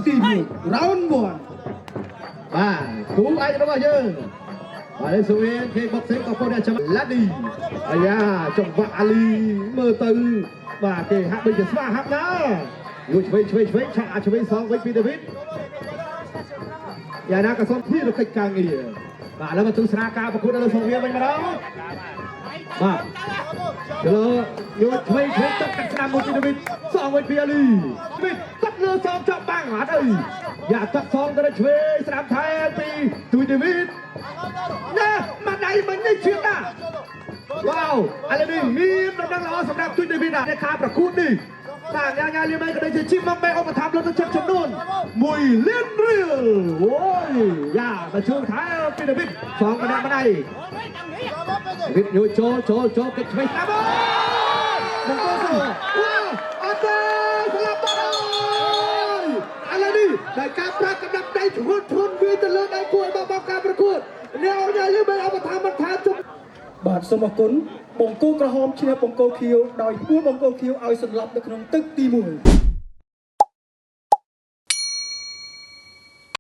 ទី1 round 1 បាទគូឯករបស់យើងបាទនេះសុវៀនគេបុកសេងក៏ពូអ្នកចាំឡាឌីអាយ៉ាចង្វាក់អាលីមើលទៅបាទគេហាក់ដូចជាស្វាហាប់ណាស់យូឆ្វេងឆ្វេងឆ្វេងឆាក់អាឆ្វេងសងវិញពីដាវីតយ៉ាងណាក៏សូមធានាកិច្ចការងារបាទឥឡូវមកទស្សនាការប្រកួតនៅលើសង្វៀនវិញម្ដងបាទទៅលើយូឆ្វេងឆ្វេងទឹកកាត់ស្ដាំមួយពីដាវីតសងវិញពីអាលីវីតទឹកលើសងចាប់បាំងអត់អីយ៉ាទឹកសងទៅដល់ឆ្វេងស្ដាំថែមពីទូយដាវីត ណែមកដៃមិញនេះឈៀតណាស់វ៉ាវឥឡូវនេះមានដំណឹងល្អសម្រាប់ជួយដេវីតណាในការប្រកួតនេះបាទញ៉ាញ៉ាលីមេក៏ដូចជាជីមមកមេឧបត្ថម្ភលើកទឹកចិត្តចំនួន1លានរៀលអូយយ៉ាមកជើងថែពីដេវីតសងម្នាក់ម្ដៃវីតយូចូលចូលចូលកិច្ចឆ្វេងស្ដាប់អូបង្គោលសវ៉ាអត់ទេស្លាប់បាត់ហើយឥឡូវនេះដោយការប្រាក់កណ្ដាប់ដៃធ្ងន់ធ្ងន់វាយទៅលើដៃគួយបបការប្រកួតអ្នកអញលីមេឧបត្ថម្ភមិនថាជុំ បាទសូមអរគុណបង្គោលក្រហមឈ្នះបង្គោលខៀវដោយពួលបង្គោលខៀវឲ្យសន្លប់នៅក្នុងទឹកទី1។